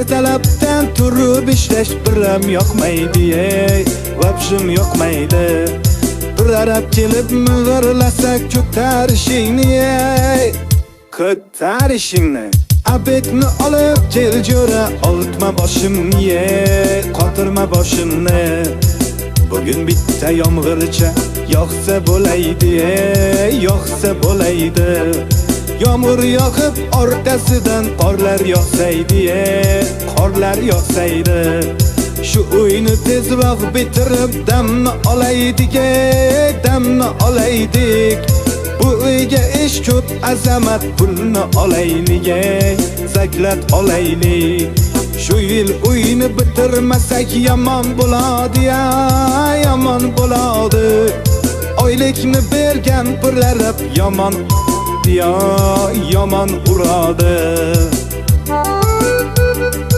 Ertalabdan turib ishlash biram yoqmaydi, ey, vabshim yoqmaydi. Prorab kelib mig'irlasa ko'tarishingni, ey, ko'tarishingni. Обед ni olib kel jo'ra, oltma boshimni, ey, qotirma boshimni. Bugun bitta yomg'ircha yog'sa bo'laydi, ey, yog'sa bo'laydi. Yomg'ir yog'ib orqasidan qorlar yog'saydi, ey, qorlar yog'saydi. Shu uyni tezroq bitirib damni olaydik, ey, damni olaydik. Bu uyga ish ko'p, azamat, pulni olaylik, ey, zaklat olaylik. Shu yil uyni bitirmasak yomon bo'ladi, ya, yomon bo'ladi. Oylikni bergan prorab yomon, ya, yomon uradi.